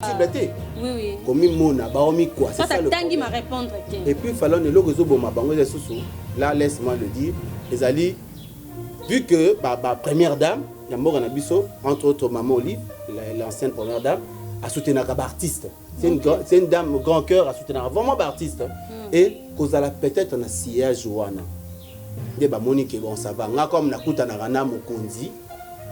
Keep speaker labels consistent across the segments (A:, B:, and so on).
A: Possible te.
B: Oui oui.
A: Komimona baomikwa.
B: C'est ça le tangi ma répondre te.
A: Et puis Fallon eloko ezoboma bango eza lisusu là laisse-moi le dire ezali vu que ba, ba première dame ya mboka na biso entre autres maman Olive l'ancienne première dame asoutenaka ba artiste c'est une, c'est une dame grand cœur asoutenaka vraiment ba artiste et kozala peut-être na sillage wana nde bamoni ke bon ça va nga comme nakutanaka na mokonzi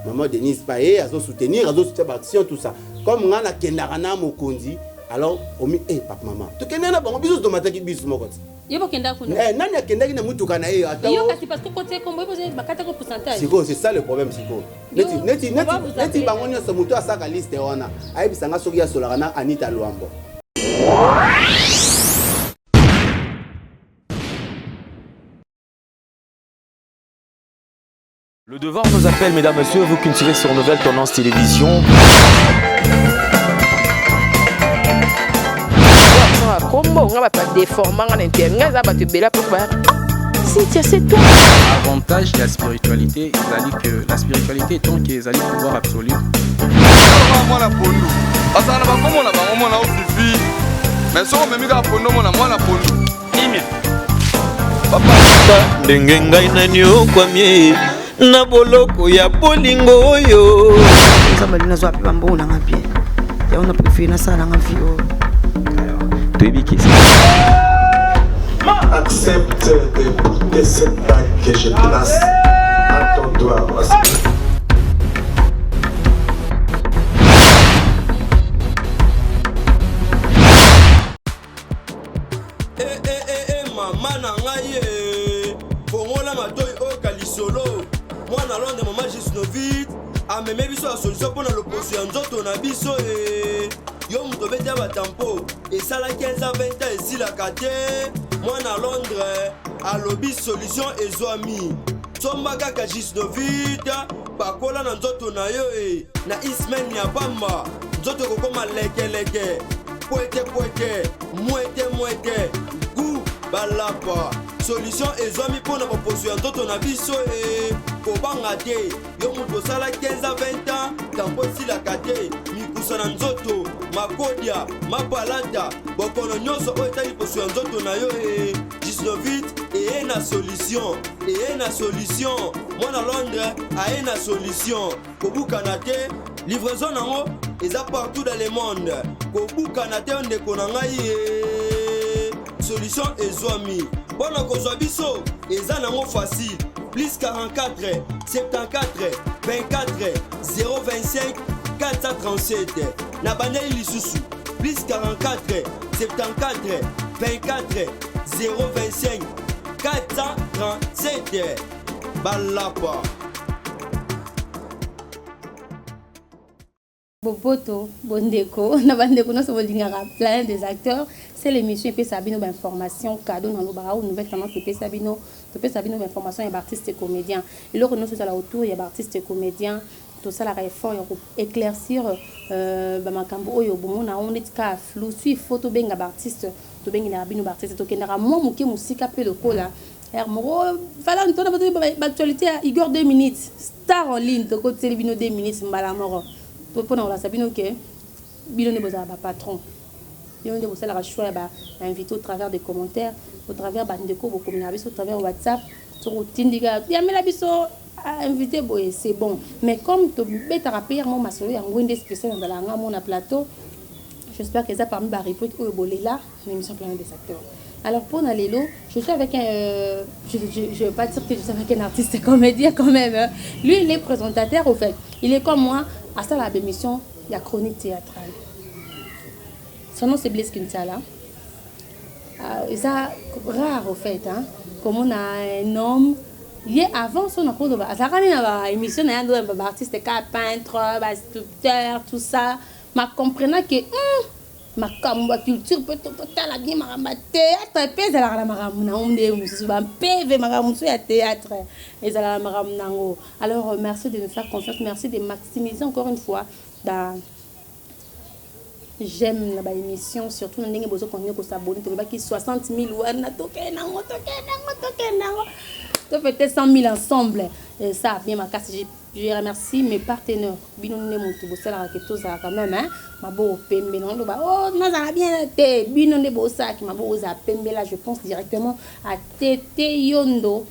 A: Maman Denise pa ye azo soutenir azo soutenir ba action tout ça comme nga nakendaka na mokonzi alors omi eh papa maman tokendaki na bango biso tomataki biso moko ti
B: yo bokenda kuna
A: eh, nani akendaki na mutuka na ye ata
B: yo kasi parce que kotie kombo yo boze bakata ko pourcentage
A: sikoyo c'est ça le problème sikoyo neti neti neti neti bango nyonso moto asaka liste wana ayebisa nga soki asolaka na Anita Luambo.
C: Le devoir nous appelle, mesdames, messieurs, vous qui nous suivez sur Nouvelle Tendance Télévision.
D: Kombo nga bato badeforma nga na inter nga eza bato ebele apo ba Cynthia c'est toi.
E: Avantage ya spiritualité ezali que la spiritualité étant que ezali pouvoir absolu.
F: Mwana pondu azala na bakombo na bango mwana ofifi mais soki omemi kaka pondu omona mwana pondu Kimia.
G: Papa. Ndenge ngai naniokwami na boloko ya bolingo oyo.
H: Nzambe alingi nazwa mpe bambongo na nga bien yango na prefere nasala nanga vie oyo.
C: Toyebi ke
I: Accepte de porter cette bague que je place à ton doigt.
F: Eh, eh, eh, eh, mama na ngai eh. Fongola matoi oyoka lisolo. Mwana Londres mama Gisnovit ameme biso ya solution mpo na loposo ya nzoto na biso eh. Yo moto obeti ya batampo esala 15 ans 20 ans esilaka te. Mwana Londres alobi solution ezwami. Somba kaka Gisnovit pakola na nzoto na yo e na ismen ya pamba nzoto ekokoma lekeleke pwete pwete mwete mwete gu balapa solution ezwami mpo na baposo ya nzoto na biso e kobanga te yo moto osala 15 a 20 ans tampo esilaka te mikusa na nzoto makodia mapalata bokono nyonso oyo etali poso ya nzoto na yo e gisnovit eye na solution eye na solution mwana londres aye na solution Kobukana te, livraison nango eza partout dans le monde. Kobukana te ndeko na ngai ye. Solution ezwami. Mpo na kozwa biso eza nango facile. Plus 44 74 24 025 437. Na bandeli lisusu. Plus 44 74 24 025 437. Balapa.
B: Boboto, bondeko, na bandeko nyonso bolingaka Planète des acteurs, c'est l'émission epesa bino ba information cadeau na lobaka ou nouvelle tendance epesa bino, topesa bino ba information ya ba artistes et comédiens. Eloko nyonso ezala autour ya ba artistes et comédiens, tosalaka effort ya ko éclaircir euh, ba makambo oyo bomona yango neti kaka flou. Si il faut tobenga ba artistes, tobengelaka bino ba artistes, tokendaka mwa moke mosika mpe lokola Heure moko vala ntona bato ba actualité ya Igor 2 minutes star en ligne tokotiseli bino 2 minutes mbala moko mpo na kolakisa bino ke bino nde bozala ba patron bino nde bosalaka choix ya ba invité au travers des commentaires au travers bandeko bokomelaka biso au travers WhatsApp soki otindika yamela biso invité boye c'est bon mais comme tobetaka mpe yango masolo ya ngwende spécial nazalaka nga mona plateau j'espère que eza parmi ba rubrique oyo bolela l'émission Planète des acteurs. Alors pour Nalelo, je suis avec un... je ne veux pas dire que je suis avec un artiste comédien quand même. Hein. Lui, il est présentateur au fait. Il est comme moi à ça la émission, il y a chronique théâtrale. Son nom c'est Blaise Kinsala. Euh, ça rare au fait, hein. Comme on a un homme ye avant son akoloba azalaka nini na baémission na ye ando baartiste ka peintre basculpteur tout ça ma comprenant que Makambo ya culture pe totala bien makambo ya theatre pe ezalaka na makambo na yango nde mosusu ba mpeve makambo mosusu ya theatre ezalaka na makambo na yango alors euh, merci de nous faire confiance merci de maximiser encore une fois ba j'aime na ba émission surtout na ndenge bozo continuer ko s'abonner tolobaki 60 000 wana tokende nango tokende nango tokende nango to fete 100 000 ensemble et ça bien makasi. Je remercie mes partenaires. Bino nde mutu bosalaka ke tozala quand même hein. Maboko pembe na loba oh nazala bien te. Bino nde bosalaka maboko ozala pembe là je pense directement à Tete Yondo.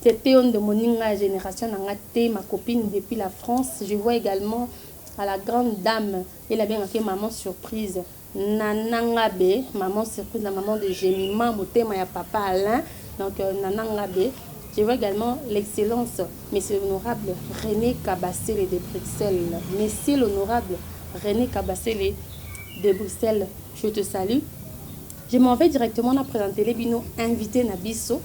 B: Tete Yondo moninga génération na nga te ma copine depuis la France. Je vois également à la grande dame elle a bien fait maman surprise. Nana Ngabe, maman surprise, la maman de Jemima, motema ya papa Alain. Donc Nana Ngabe. Je vois également l'excellence, monsieur l'honorable René Kabasele de Bruxelles. Monsieur l'honorable René Kabasele de Bruxelles, je te salue. Je m'en vais directement na présenter les bino invité na biso.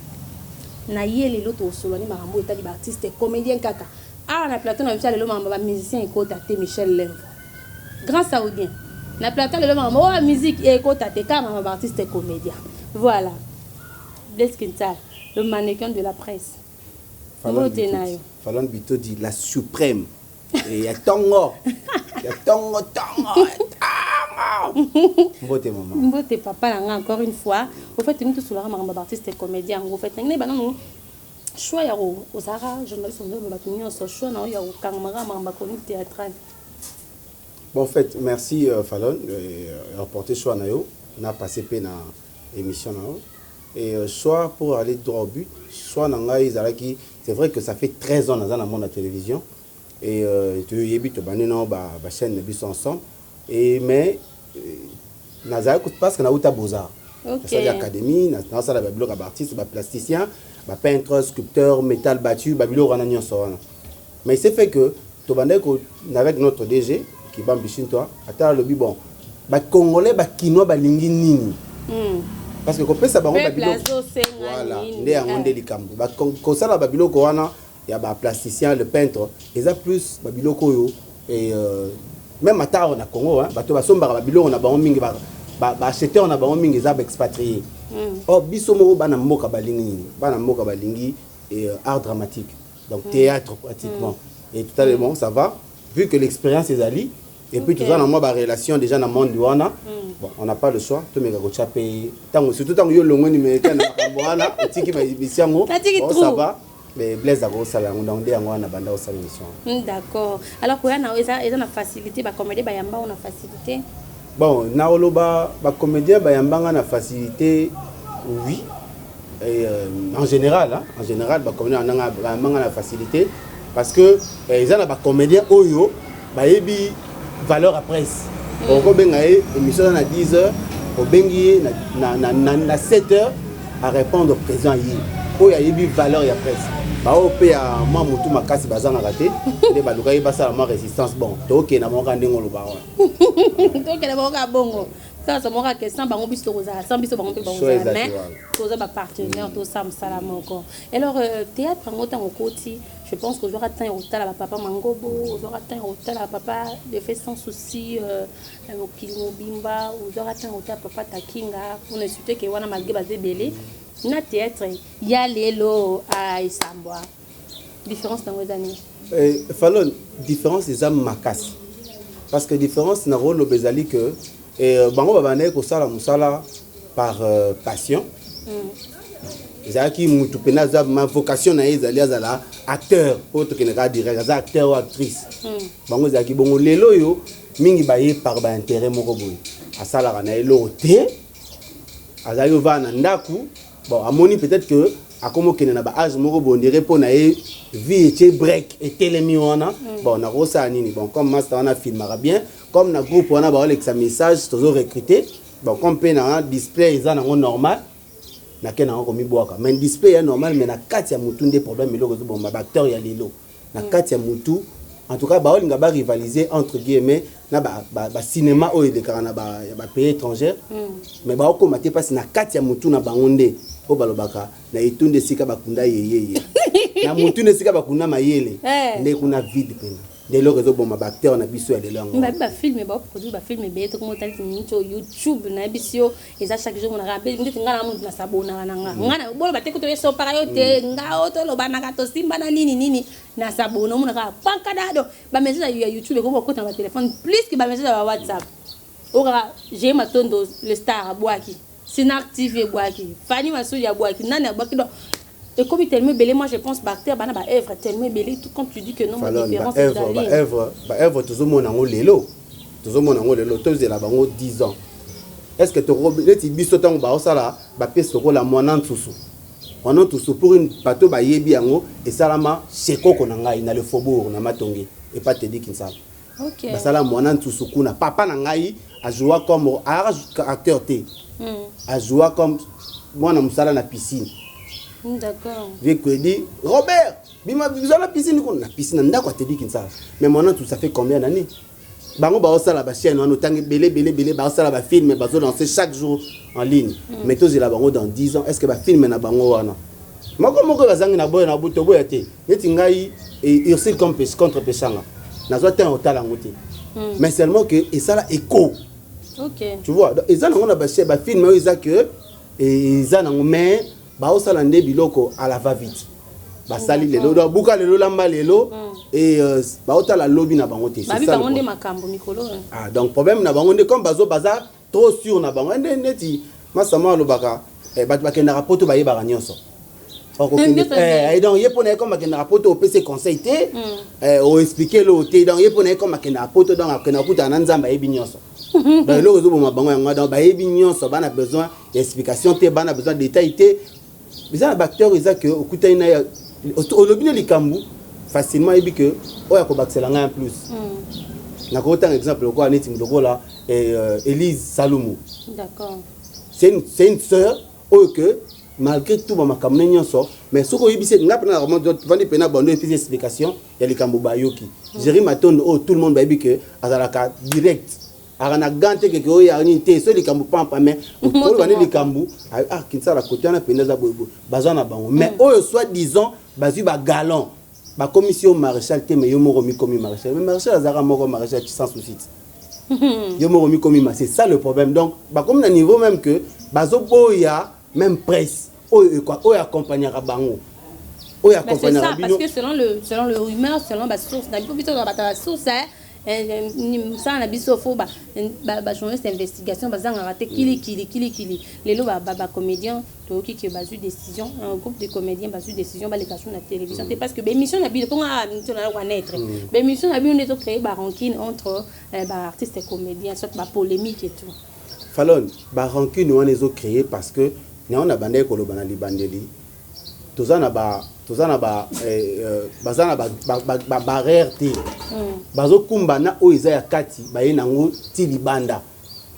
B: Na ye lelo tosolani makambo etali ba artiste comédien kaka. Awa na plateau na biso lelo makambo ba musicien ekota te Michel Lemvo. Grand saoudien. Na plateau lelo makambo oyo musique ekota te kaka makambo ba artiste comédien. Voilà. Blaise Kintal, le mannequin de la presse. Mbote na yo.
A: Falon Bitodi, la suprême. Et ya tongo. Ya tongo, tongo, tongo. Mbote maman.
B: Mbote papa na nga encore une fois. Au fait, nous tous solaka makambo ba artiste comédien. Au fait, ngai ba nanu choix ya ko ozalaka journaliste ozo bato nyonso choix na oyo ya kokangama makambo ya chronique théâtrale.
A: Bon, en fait, merci Falon, reporter choix na yo, na passé pe na émission na yo. Et choix pour aller droit au but, choix na ngai ezalaki, c'est vrai que ça fait 13 ans naza na monde ya télévision et toyebi tobandi nao ba chaîne na biso ensemble et mais nazalaki parce que nauta Beaux-Arts. Nasali académie, nasala ba biloko ya ba artiste, ba plasticien, ba peintre, sculpteur, métal battu, ba biloko wana nyonso wana. Mais il s'est fait que tobandaki avec notre DG Kibambi Shintoa, ata alobi bon, ba Congolais, ba Kinois balingi nini? Parce que kopesa bango ba biloko, voilà, nde yango nde likambo. Ba kosala ba biloko wana ya ba plasticien, le peintre, eza plus ba biloko oyo et même ata na Congo, hein, bato basombaka ba biloko na bango mingi, ba acheteur na bango mingi eza ba expatrié. Or biso moko bana mboka balingi nini? Bana mboka balingi et art dramatique. Donc théâtre pratiquement. Et totalement ça va vu que l'expérience ezali et puis tout ça na moi ba relation déjà na monde wana. Bon, on n'a pas le choix, to meka ko chaper tango surtout tango yo longo numérique na makambo wana otiki ba émission ngo.
B: Natiki
A: Bon,
B: trou.
A: ça va. Mais Blaise akosala yango donc nde yango wana banda osala émission.
B: D'accord. Alors koya na eza eza na facilité ba comédien ba yamba na facilité.
A: Bon, na oloba ba comédien ba yambanga na facilité, oui. Et en général, hein, en général ba comédien nanga ba yambanga na facilité parce que eza na ba comédien oyo ba yebi valeur à presse. Okobenga ye émission na 10 heures, obengi ye na 7 heures à répondre présent ye. Oyo ayebi valeur ya presse. Ba oyo pe ya mwa motu makasi bazangaka te, nde baluka ye basala mwa résistance. Bon, tokende na moko ndenge oloba wana.
B: Tokende moko ya bongo. Ça, c'est moko question bango biso tokozala, sans biso bango mpe
A: Choix
B: bakozala,
A: ezali
B: mais
A: wana.
B: toza ba partenaire, tosala mosala moko. Alors théâtre yango ntango okoti, je pense que ozwaka temps ya kotala bapapa Mangobo, ozwaka temps ya kotala bapapa de fait sans souci, mokili mobimba, ozwaka temps ya kotala papa Takinga, mpona surtout ke wana malgré baza ebele na théâtre ya lelo esambwa. Différence nango eza nini?
A: Falon, différence eza makasi. Parce que différence na rôle ezali que bango babandaki kosala mosala par passion. Ezalaki mutu mpena aza ma vocation na ye ezali azala acteur po tokende kaka direct aza acteur ou actrice. Bango ezalaki bongo. Lelo oyo mingi baye par ba intérêt moko boye, asalaka na eloko te, azalaki ovanda na ndako. Bon, amoni peut-être que akomi okende na ba âge moko boye, ondire mpo na ye vie etie break etelemi wana. Bon, nakosala nini? Bon, comme master wana filmaka bien, comme na groupe wana baolekisa message, tozo recruter. Bon, comme mpe na display eza nango normal, nake nango komibwaka. Mais display ya normal, mais na kati ya mutu nde problème. Eloko ezoboma baacteur ya lelo na kati ya mutu, en tout cas baolinga barivaliser entre guillemets na bacinéma oyo elekaka na ya bapays étranger, mais baokóma te mpasi na kati ya mutu na bango nde oyo balobaka na etonde esika bakunda yeyeye, na mutu nde esika bakunda mayele. Nde kuna vide mpena, nde eloko ezoboma baacteur na biso ya lelo yango.
B: Babi bafilme, baoproduire bafilme ebele. Tokoma otalisi miniti oyo YouTube nayebisi yo eza chaque jour monaka ndeti nga na mutu nasabonaka na nga. Nga na boloba te kutu esopaka yo te, nga oyo tolobanaka tosimbana nini nini, nasabona omonaka pankada. Donc bamessage ya YouTube ekomi kokota na batelefone plus que bamessage ya baWhatsApp. Oyo kaka Jé Matondo le star abwaki, Sinar TV ebwaki, Fani Masudi abwaki, nani abwaki, donc Ekomi tellement ebele. Moi, je pense baacteur bana baœuvre tellement ebele, tout quand tu dis que non, différence.
A: Baœuvre, baœuvre tozomona yango lelo, tozomona yango lelo. Tozela bango 10 ans, est ce que neti biso ntango baosala bapesi lokola Mwana Nsusu, Mwana Nsusu, pour une bato bayebi yango, esalama shekoko na ngai na le faubourg na Matonge, epa Tedi Kinsala. Basala Mwana Nsusu kuna. Papa na ngai ajoua comme acteur te, ajoua comme mwana mosala na piscine. Vieux Kwedi Robert bima biza na piscine kuna, na piscine na ndako ya Tedi Kinsala. Mais Mwana Nsusu, ça fait combien d'années bango baosala bachaîne wana? Otangi ebele ebele ebele, baosala bafilm, bazolancer chaque jour en ligne. Mais tozela bango dans 10 ans, est ce que bafilm na bango wana moko moko bazangi na boya na toboya te? Neti ngai, Ursule contre Peshanga, nazwa ntango otala yango te, mais seulement que esala écho. Tu vois, eza nango na bafilm oyo eza que eza nango, mais baosala nde biloko à la va vite. Basali lelo, donc buka lelo, lamba lelo, et baotala lobi na bango te.
B: Babi bango nde makambo mikolo.
A: Ah, donc problème na bango nde comme bazo baza trop sûr na bango nde neti masama alobaka, bato bakendaka poto, bayebaka nyonso. Donc ye mpo na ye, comme akendaka poto, opesi conseil te, oexpliquer elo te. Donc ye mpo na ye, comme akendaka poto, donc akendaka kutana na Nzambe, ayebi nyonso. Donc eloko ezoboma bango yango. Donc bayebi nyonso, bana besoin ya explication te, bana besoin détail te. Eza na baacteur, eza ke okutani na ye, olobi ne likambo facilement, ayebi ke oyo akobakisela ngai en plus. Nakotanga exemple lokola neti lokola Élise Salumu. C'est une sœur oyo que malgré tout bamakambo ne nyonso, mais soki oyebisi nga mpena, vandi mpena bando epesi explication ya likambo, bayoki. Géri Matondo oyo, tout le monde bayebi ke azalaka direct, aka na gan te, keke oyo nini te, so likambo pampa, mais oloba nde likambo, ah, Kinsala kote wana mpenza aza boyeboye, baza na bango. Mais oyo soit disant bazwi bagalon, bakomisi yo maréchal te, mais yo moko mikomi maréchal. Mais maréchal azalaka moko, maréchal sans souci te, yo moko mikomi ma. C'est ça le problème. Donc bakomi na niveau même que bazoboya même presse oyo oyo accompagnaka bango, oyo
B: accompagnaka bino. Parce que selon le rumeur, selon basource na biso, biso bato basource mosala na biso, fo bajournaliste investigation bazangaka te. Kilikili kilikili lelo, bacomédien toyoki ke bazwi décision, un groupe de comédiens bazwi décision baleka so na télévision te, parce que baémission na bino, mponga miso na yoka naître, baémission na bino nde ezocréer barancune entre baartiste comédien, soit bapolémique et tout.
A: Falon, barancune wana ezocréer parce que yango na bandaki koloba na libandeli, toza na ba toza na ba baza na babarrière te. Bazokumba na oyo eza ya kati, baye nango ti libanda.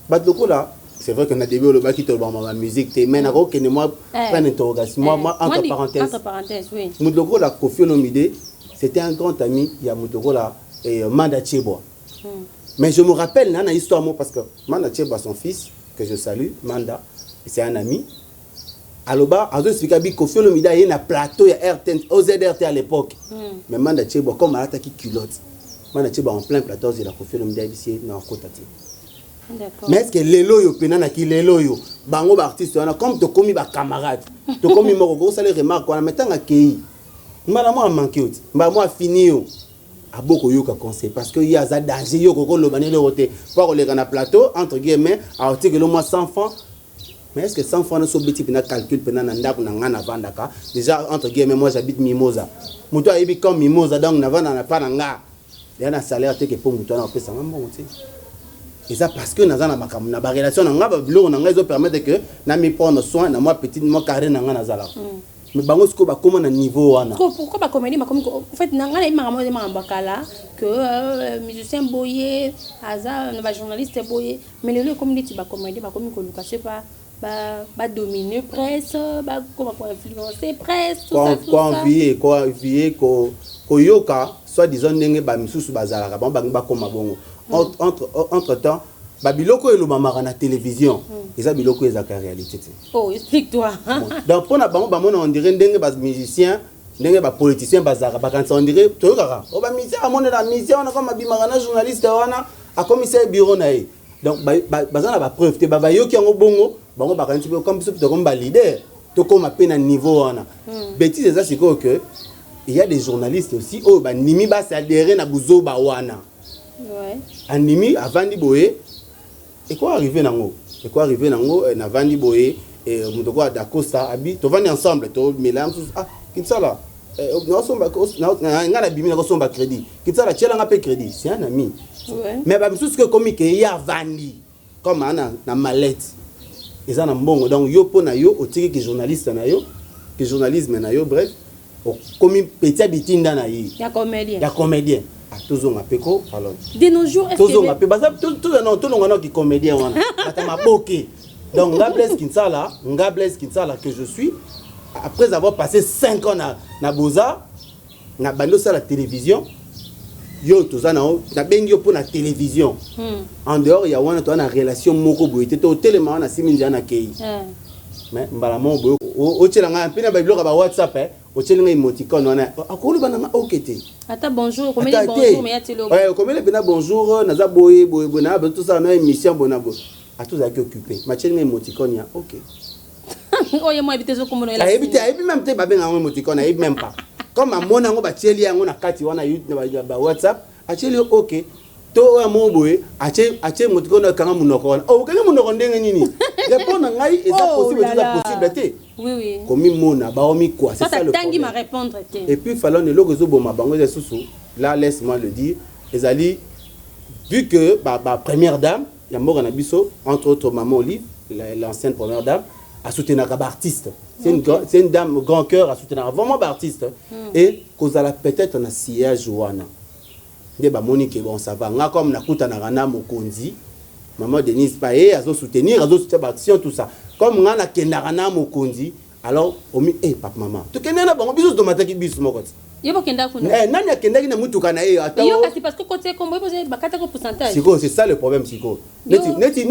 A: Bato lokola, c'est vrai que na début olobaki tolobaka bamusique te, mais nakokende mwa point d'interrogation, mwa entre parenthèse.
B: Entre parenthèse, oui.
A: Moto lokola Kofi Olomide, c'était un grand ami ya moto lokola Manda Chebwa. Mais je me rappelle na histoire mo, parce que Manda Chebwa, son fils que je salue, Manda, c'est un ami, aloba, azoexplika bi Kofi Olomide aye na plateau ya RT, OZRT à l'époque. Mais Manda Chebwa, comme alataki culotte, Manda Chebwa en plein plateau azela Kofi Olomide, ayebisi ye na akota te. Mais est ce que lelo oyo mpena naki lelo oyo bango baartiste wana, comme tokomi bacamarade, tokomi moko, kokosala remarque wana? Mais ntango akei, mbala mwa amanke yo ti, mbala mwa afini yo, abokoyoka conseil, parce que ye aza danger. Yo kokoloba na eloko te po akoleka na plateau, entre guillemets, aotikelo mwa 100 francs. Mais est ce que 100 francs so obeti mpena calcul mpena na ndako na ngai navandaka déjà, entre guillemets, moi j'habite Mimosa, moto ayebi comme Mimosa, donc navanda na pa na nga ya na salaire te ke mpo moto wana apesanga mbongo te. Eza parce que naza na makambo na barelation na nga, babiloko na ngai ezopermettre que na mi prendre soin na mwa petite mwa carré na ngai nazalaka. Mais bango sikoyo bakóma na niveau wana.
B: Pourquoi bacomédie bakomi? En fait, na ngai nayebi makambo eza makambo ya kala que musicien boye aza na bajournaliste boye, mais lelo ekomi neti bacomédie bakomi koluka se pa badominer presse, bakoma koinfluencer presse, tout ça, tout ça.
A: Koenvier, koenvier, koyoka soit disant ndenge bamisusu bazalaka, bango bangi bakóma bongo. Entre temps, babiloko oyo elobamaka na télévision eza biloko oyo ezalaka réalité te.
B: Oh, explique toi.
A: Donc mpona bango, bamona on dirait ndenge bamusicien, ndenge bapoliticien bazalaka, bakanisa on dirait toyokaka o bamusicien amonela musicien wana koma abimaka na journaliste wana, akomisa ye bureau na ye. Donc baza na bapreuve te, bayoki yango bongo, bango bakanisi comme biso tokomi baleader, tokóma mpe na niveau wana. Bétise eza sikoyo que il y a des journalistes aussi oyo bandimi basadere na buzoba wana. Andimi, avandi boye, eko arrive nango, eko arrive nango, navandi boye. Moto okoya Dacosta abi tovandi ensemble, tomela mosusu. Ah, Kinsala, ngai nabimi, nakosomba crédit. Kinsala, tielanga mpe crédit, c'est un ami. Mais bamisusu ke ekomi ke ye avandi comme aa na mallette, eza na mbongo. Donc yo, mpo na yo, otiki ki journaliste na yo, ki journalisme na yo, bref, okomi petit ya bitinda na ye.
B: Ya comédien.
A: Ya comédien. Ah, tozonga mpe ko alors.
B: De nos jours, est-ce
A: Tozonga mpe, baza tolonga nao ki comédien wana, bata maboke. Donc nga Blaise Kinsala, nga Blaise Kinsala que je suis, après avoir passé 5 ans na Beaux-Arts, na bandi osala télévision, yo toza na, nabengi yo mpo na télévision. En dehors ya wana, toza na relation moko boye te. To otelema wana, nsimi nzela, nakei. Mais mbala moko boye otiela ngai mpe na babiloko ya ba WhatsApp, otieli ngai émoticône wana, akoloba na nga oke te.
B: Ata bonjour, okomeli bonjour, mais yateli.
A: Okomeli mpena bonjour, naza boye boye boye, na tosala na émission boye na boye, ata ozalaki occupé, matieli ngai émoticône ya ok.
B: Oyo mo ayebi te, ezokomona.
A: Ayebi te, ayebi même te babenga yango émoticône, ayebi même pas. Comme amoni yango, batieli yango na kati wana ba WhatsApp, atieli yo ok. To oyo moko boye atie émoticône, akanga monoko wana. Okangi monoko ndenge nini? Répondre na ngai eza possible te, eza possible te. Komimona baomi quoi, c'est ça le
B: problème. Ma répondre te.
A: Et puis Falon, eloko ezoboma bango eza lisusu, là laisse-moi le dire, ezali vu que ba première dame ya mboka na biso, entre autres maman Olive, l'ancienne première dame, asoutenaka baartiste. C'est une, c'est une dame grand cœur, asoutenaka vraiment baartiste. Et kozala peut-être na sillage wana nde bamoni ke bon, ça va. Nga comme nakutanaka na mokonzi, maman Denise pa ye azosoutenir, azosoutenir baaction, tout ça. Comme nga nakendaka na mokonzi, alors omi eh papa, mama, tokende na bango, biso tomataki biso moko ti.
B: Ye bokenda kuna.
A: Eh, nani akendaki na mutuka na ye ata?
B: Yo kasi, parce que kotie kombo ye, bakatako pourcentage.
A: Sikoyo c'est ça le problème. Sikoyo neti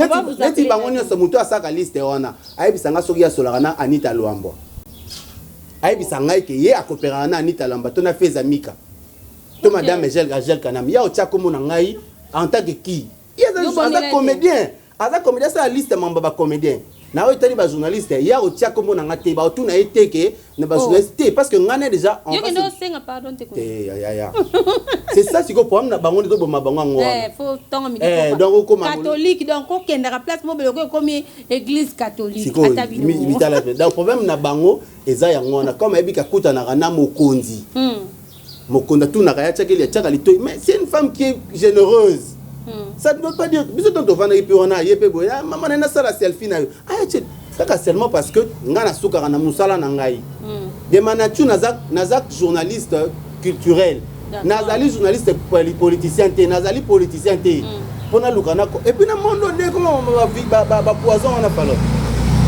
A: bango nyonso, moto asaka liste wana ayebisa nga soki asolaka na Anita Lwambo, ayebisa ngai ke ye akoperaka na Anita Lwambo to na Feza Mika to madame Angèle Kanam. Ya otia kombo na ngai en tant que qui? Ye aza comédien, aza comédien, asala liste mambo bacomédien na oyo etali bajournaliste. Ya otia kombo na nga te, baotuna ye te ke na bajournaliste te, parce que ngai na déjà
B: Te.
A: Ya, c'est ça sikoyo problème na bango nde toboma bango yango
B: wana.
A: Donc okoma
B: Catholique, donc okendaka place mobele oko ekomi église catholique.
A: Sikoyo mitala pe, donc problème na bango eza yango wana. Comme ayebi kakutanaka na mokonzi, mokonzi atunaka ye, atiakeli, atiaka litoi. Mais c'est une femme qui est généreuse. Ça ne veut pas dire biso ntango tovandaki mpe wana, ye mpe boye, mama na nasala selfie na yo, aya kaka seulement parce que ngai nasukaka na mosala na ngai. De ma nature, naza journaliste culturel, nazali journaliste politicien te, nazali politicien te mpo naluka nako. Et puis na mondo nde koma bapoison wana falo,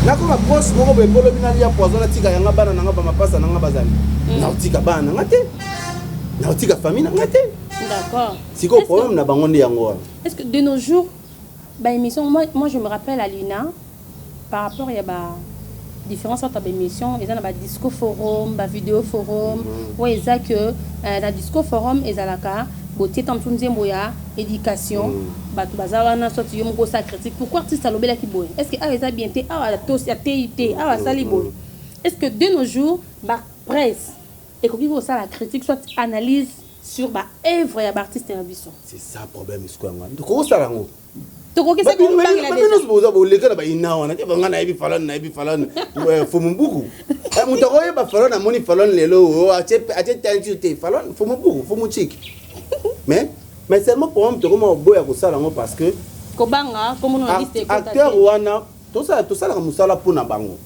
A: nakoma proche moko boye mpo lobi nalia poison, natika yanga bana nanga, bamapasa nanga bazali, naotika bana nanga te, naotika famille nanga te. Sikoyo problème na bango nde yango wana.
B: Est-ce que de nos jours baémission, moi je me rappelle à l'INA, par rapport ya ba différence entre baémission, eza na badisco forum, bavideo forum, oyo eza que na disco forum ezalaka botie ta mosu nzembo ya éducation, bato baza wana, soit yo moko osala critique, pourquoi artiste alobelaki boye, est ce que awa eza bien te, awa ateyi te, awa asali boye. Est ce que de nos jours bapresse ekoki kosala critique soit analyse sur baœuvre ya baartiste na biso?
A: C'est ça problème sikoyo, yango wana tokosala yango.
B: Tokokisaki.
A: Nyonso boza boleka na baina wana te. Banga nayebi Falone, nayebi Falone Fumubuku. Moto akoyeba Falone, amoni Falone lelo atie teinture te, Falone Fumubuku, Fumuchiki. Mais seulement problème, tokoma oboya kosala yango parce que
B: kobanga komona liste.
A: Acteur wana tosalaka mosala mpona bango.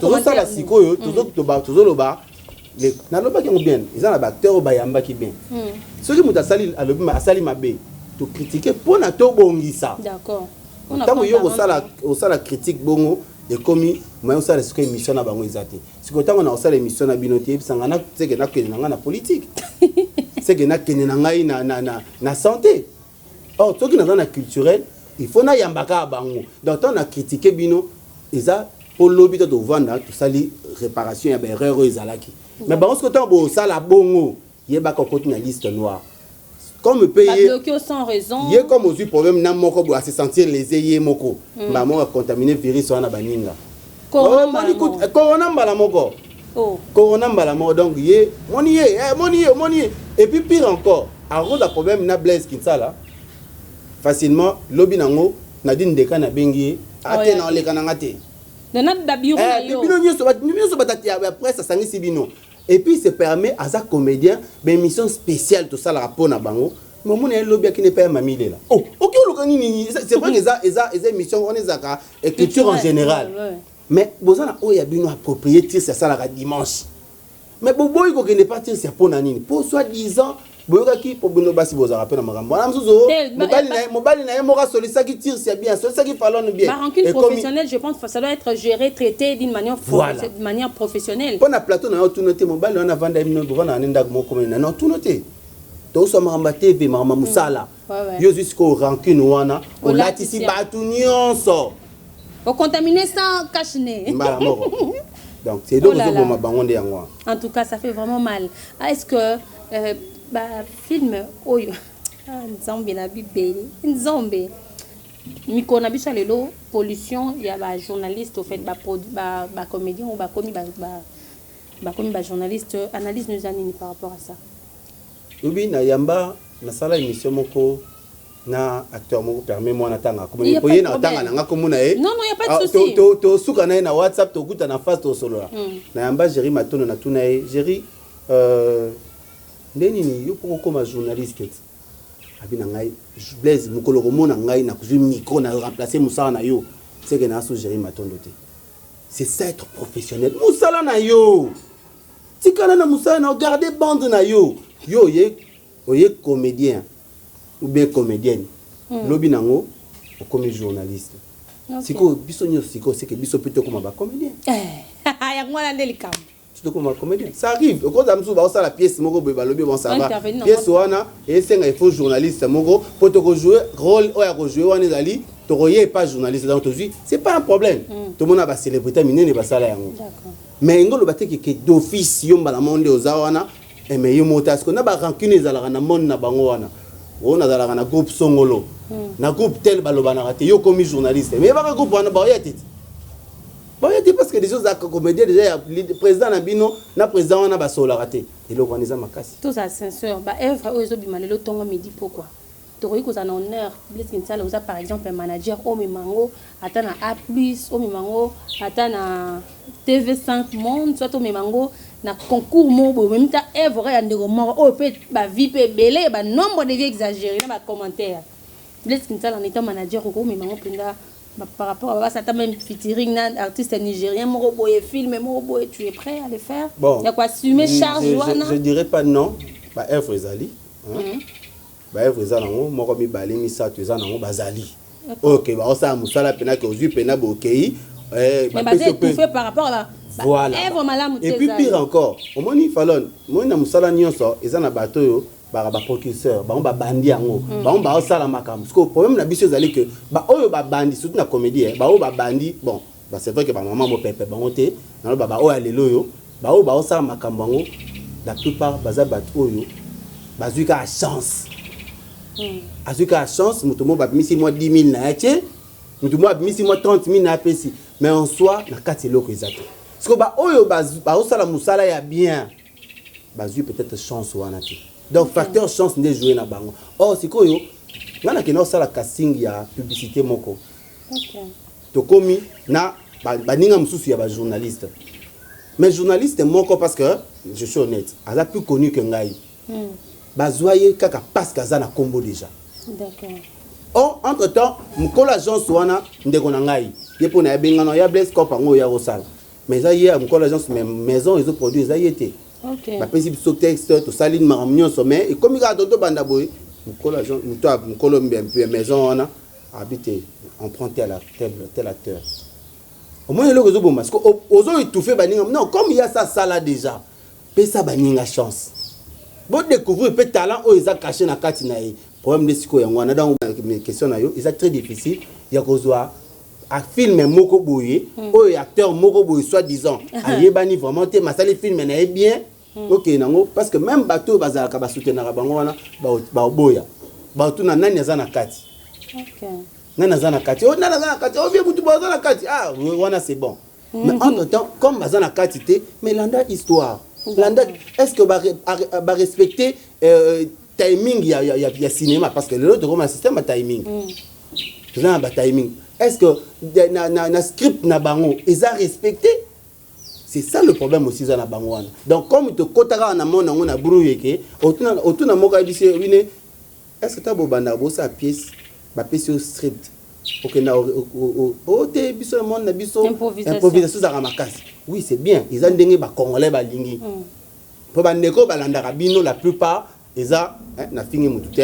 A: Tozosala sikoyo, tozoloba, nalobaki yango bien, eza na baacteur oyo bayambaki bien. Soki moto asali, alobi asali mabe, tokritike mpona tobongisa. Ntango yo osala critique bongo, ekomi moyen osala sikoyo émission na bango eza te. Sikoyo ntango na kosala émission na bino te, yebisanga seke nakende na ngai na politique, seke nakende na ngai na santé. Or soki naza na culturel, il faut nayamba kaka bango. Donc ntango na critique bino, eza mpo lobi to tovanda, tosali réparation ya baerreur oyo ezalaki. Mais bango soki ntango bosala bongo, yebaka okoti na liste noire. Comme mpe ye
B: ye
A: comme ozwi problème na moko boye, ase sentir lésé ye moko, mbala moko acontamine virus wana, baninga corona mbala moko, corona mbala moko. Donc ye moni ye, moni ye, moni ye. Et puis pire encore, akoza problème na Blaise Kinsala facilement. Lobi nango Nadine Ndeka nabengi ye ate na oleka nanga te.
B: Na babureau na yo.
A: Bino nyonso, bato nyonso ya presse, asangisi bino et puis se permet, aza comédien, baémission spéciale tosalaka mpo na bango. Mais omona ye lobi akende epai ya Mami Lela. Oh, oki oluka nini? C'est vrai que eza émission wana ezalaka écriture en général, mais boza na oyo ya bino approprié. Tirse asalaka dimanche, mais boboyi kokende pa tirse ya mpo na nini? Mpo soit disant boyokaki mpo bino basi bozalaka mpe na makambo wana mosusu. Mobali na ye moko asolisaki tirse ya bien, asolisaki Falone bien.
B: Rancune professionnelle, je pense, ça doit être géré, traité d'une manière,
A: voilà,
B: de manière professionnelle.
A: Mpo na plateau na yo, tuna te mobali wana avanda bino, bovanda na ndako moko na tuna te. Tozoswa makambo ya TV, makambo ya mosala. Yo ozwi sikoyo rancune wana, olatisi bato nyonso.
B: Ocontaminer sans cache-nez.
A: Mbala moko. Donc c'est donc ozoboma bango nde yango wana.
B: En tout cas, ça fait vraiment mal. Ah, est-ce que bafilm oyo, ah, Nzambe na bibele, Nzambe, mikolo na biso ya lelo, pollution ya bajournaliste, au fait bacomédien oyo bakomi bajournaliste, analyse no eza nini par rapport à ça?
A: Obi na yamba, nasala émission moko na acteur moko, permet moi natanga po ye na otanga na nga komona ye.
B: Non, non, y a pas de souci.
A: Tosuka na ye na WhatsApp, tokuta na face, tosolola. Na yamba Géri Matono, natuna ye: Géri, nde nini yo mpo kokóma journaliste ti? Abi na ngai: Blaise, mokolo komona ngai nakozwi micro na remplace mosala na yo, seke na aso Géri Matondo te. C'est ça, être professionnel. Mosala na yo, tikala na mosala na yo, garde bande na yo. Yo oye comédien ou bien comédienne, lobi nango okomi journaliste. Sikoyo biso nyonso sikoyo, seke biso mpe tokóma bacomédien.
B: Yango wana nde likambo.
A: Tokóma comédien, ça arrive. Okoza mosusu baosala pièce moko boye, balobi: bon, ça va, pièce wana esenga il faut journaliste moko mpo tokojoue rôle oyo akojoue wana, ezali tokoye epa journaliste. Donc tozwi, c'est pas un problème. Tomona bacélébrité minene basala yango, mais ngo oloba te ke d'office yo mbala moko nde oza wana. Mais yo moko te, na barancune ezalaka na monde na bango wana. Oyo nazalaka na groupe songolo, na groupe tel, balobanaka te. Yo okomi journaliste, mais yebaka groupe wana baoya te, baoya te, parce que déjà ozalaka comédien, déjà ya président na bino na président wana basololaka te. Eloko wana eza makasi.
B: Tozala sincère, baœuvre oyo ezobima lelo, ntongo midi, pokwa, tokoki kozala na honneur. Blaise Kinsala, oza par exemple manager, omema yango ata na A plus, omema yango ata na TV5 Monde, soit omema yango na concours moko boye, omemi ta œuvre ya ndeko moko oyo mpe bavues mpe ebele, banombre de vues exagéré na bacommentaire. Blaise Kinsala, en étant manager, okomema yango mpenza par rapport à basa, ata même featuring na artiste nigérien moko boye, film moko boye, tu es prêt à le faire?
A: Bon,
B: ya koassumer charge wana?
A: Je dirais pas non. Baœuvre ezali, baœuvre eza nango moko, mibale, misato, eza nango, bazali oyo baosala mosala mpena ke ozwi mpena bokei.
B: Par rapport à
A: Voilà. Et puis pire encore, omoni Falon, omoni na mosala nyonso eza na bato oyo baka baprocureur, bango babandi yango, bango baosala makambo. Parce que problème na biso ezali ke baoyo babandi, surtout na comédie, baoyo babandi, bon, c'est vrai que bamama mopepe bango te, naloba baoyo ya lelo oyo, baoyo baosala makambo yango, la plupart baza bato oyo bazwi kaka chance. Azwi kaka chance, moto moko babimisi mwa 10 000 na ye tie, moto moko abimisi mwa 30 000 na apesi, mais en soi na kati eloko eza te. Parce que baoyo baosala mosala ya bien bazwi peut-être chance wana te. Donc facteur chance nde joue na bango. Or sikoyo ngai nakende osala casting ya publicité moko, tokomi na baninga mosusu ya bajournaliste, mais journaliste moko, parce que je suis honnête, aza plus connu que ngai. Bazwa ye kaka parce que aza na nkombo déjà. Or entre temps, mokolo agence wana, ndeko na ngai ye, mpo na yabengana ya Blaise Cop yango oyo ya kosala, mais eza ye mokolo agence, mais maison ezoproduire eza ye te. Bapesi biso texte, tosali makambo nyonso, mais ekomi kaka totobanda boye, mokolo agence, moto mokolo maison wana abi te: on prend tel, tel, tel acteur. Omoni eloko ezoboma, parce que ozo étouffe baninga. Non, comme ya sa sala déjà, pesa baninga chance, bodécouvrir mpe talent oyo eza caché na kati na ye. Problème nde sikoyo yango wana. Donc question na yo eza très difficile ya kozwa film moko boye oyo acteur moko boye, soit disant ayebani vraiment te, masali film na ye bien, okende nango, parce que même bato oyo bazalaka basoutenaka bango wana baoboya, batuna nani aza na kati, nani aza na kati, nani aza na kati, ovie mutu bo aza na kati. Ah, wana c'est bon, mais entre temps, comme baza na kati te, mais landa histoire, landa est ce que barespecte timing ya cinéma, parce que lelo tokoma système ya timing, toza na batiming. Est ce que na script na bango eza respecté? C'est ça le problème aussi, eza na bango wana. Donc comme tokɔtaka na mona yango na brouille ke otuna moko ayebisi wine, est ce que ta bobanda bosala pièce, bapesi yo script, okenda o te? Biso na monde na biso, improvisation ezalaka makasi. Oui, c'est bien, eza ndenge bacongolais balingi, mpo bandeko balandaka bino, la plupart eza, nafingi motu te,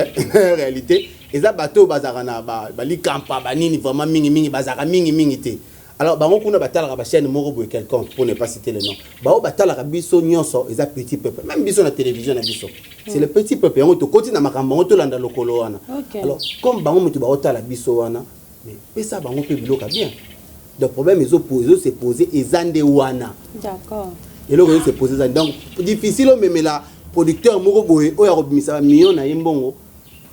A: réalité eza bato oyo bazalaka na balikampa banini, vraiment mingimingi bazalaka mingimingi te. Alors bango kuna batalaka bachaîne moko boye quelconque, pour ne pas citer le nom. Bao batalaka biso nyonso eza petit peuple. Même biso na télévision na biso, c'est le petit peuple. Yango tokoti na makambo yango, tolanda lokolo wana. Alors comme bango moto baotala biso wana, mais pesa bango mpe biloko ya bien. Donc problème ezo se pose eza nde wana. Eloko ezo se pose eza, donc difficile omemela producteur moko boye oyo akobimisa bamillion na ye, mbongo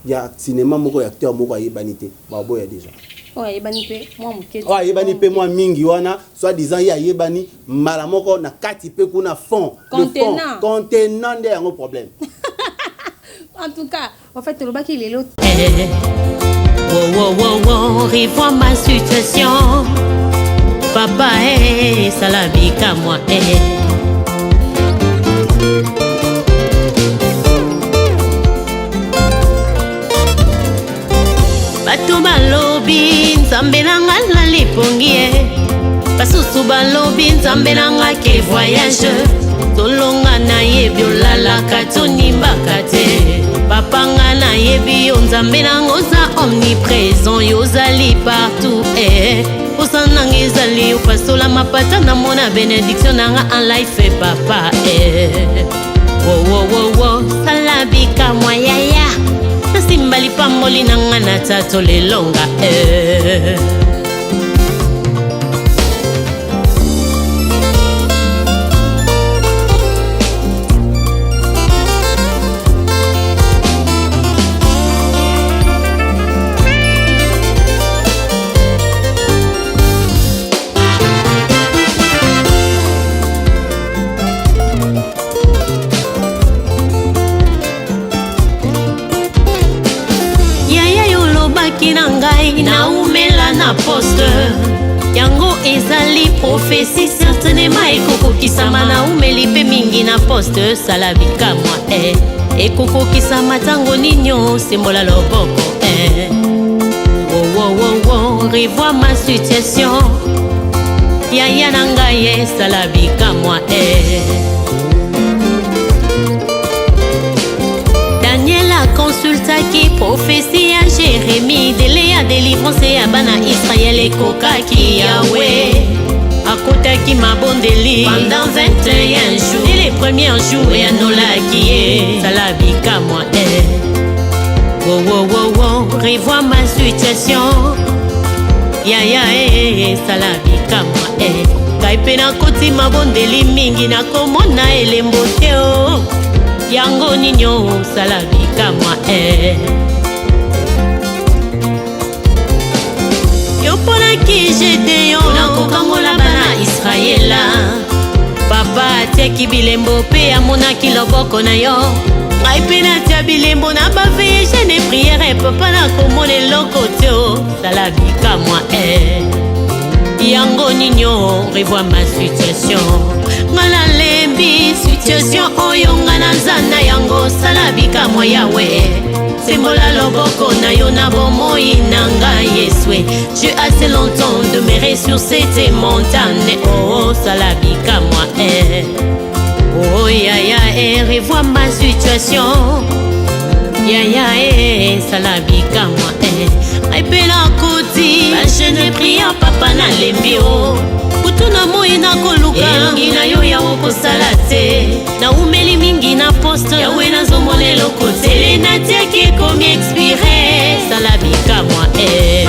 A: ya cinéma moko ya acteur moko ayebani te, baboya déjà.
B: Oyo ayebani mpe mwa moke.
A: Oyo ayebani mpe mwa mingi wana, soit disant ye ayebani mbala moko na kati mpe kuna fond.
B: Contenant.
A: Contenant nde yango problème.
B: En tout cas, en fait, tolobaki lelo.
J: Wow, wow, wow, wow, revois ma situation. Papa, eh, sala bikamwa, eh. Bato balobi nzambe na nga na lipongi ye, basusu balobi nzambe na nga ke voyage. Tolonga nayebi olalaka tonimbaka te. Papa, nga nayebi yo nzambe nango oza omniprésent, yo ozali partout, eh. Posa nanga ezali opasola mapata, namona bénédiction nanga en life, papa, eh. Wowowowo, sala bikamwa yaya, nasimba lipamboli na nga na tato lelonga, eh. Yaya, yo olobaki na ngai naumela na poste, yango ezali prophétie, certainement ekokokisama. Naumeli mpe mingi na poste, sala bikamwa, eh. Ekokokisama ntango nini? Osembola loboko, eh. Wowowowo, revois ma situation, yaya na ngai, esala bikamwa, eh. Daniel akonsultaki prophétie ya Jérémie, délai ya délivrance ya bana Israele ekokaki. Yawe akotaki mabondeli pendant 21 jours et les premiers jours eyanolaki ye, sala bikamwa, eh. Wowowowo, revois ma situation, yaya, eh, sala bikamwa, eh. Ngai mpe nakoti mabondeli mingi, nakomona elembo te o yango nini? Osala bikamwa, eh. Yo mponaki Gedeon nakokangola bana Israela. Papa atiaki bilembo mpe amonaki loboko na yo. Ngai mpe natia bilembo na baveillée, jeûne, prière, papa, nakomona eloko te. Osala bikamwa, eh. Yango nini? Revois ma situation, nga nalembi situation oyo nga naza na yango. Sala bikamwa yawe, sembola loboko na yo na bomoi na ngai Yeswe. J'ai assez longtemps demeuré sur cette montagne. Oh, sala bikamwa, eh. Oh yaya, eh, revois ma situation, yaya, eh, sala bikamwa, eh. Ngai mpe nakoti bajeûne, prière, papa, nalembi o kutu na moi nakoluka elongi na yo yawo kosala te. Naumeli mingi na poste yawe, nazomona eloko te, natiaki ekomi expiré, sala bikamwa, eh.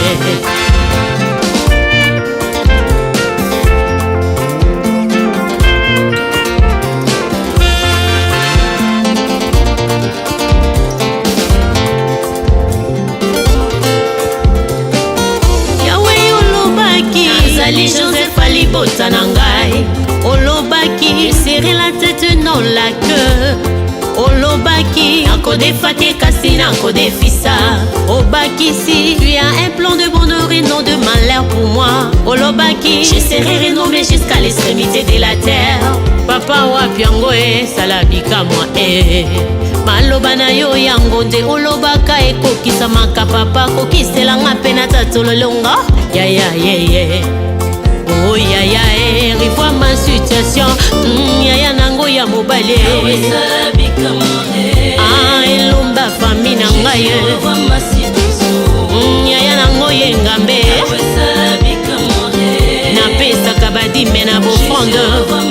J: Yawe, olobaki azali Joseph alibota na ngai, olobaki serai la tête, non la queue. Olobaki nakodefa te, kasi nakodefisa. Obakisi, tu as un plan de bonheur et non de malheur pour moi. Olobaki, je serai renommé jusqu'à l'extrémité de la terre. Papa, wapi yango? Esala bikamwa e maloba na yo, yango nde olobaka ekokisamaka. Papa, kokiselanga mpe na tatololonga yaya yeye. Oh yaya e, revois ma situation. Yaya nango ya mobali. Ah, elomba famille na ngai. Yaya nango ye ngambe, napesaka ba dîme na ba offrande.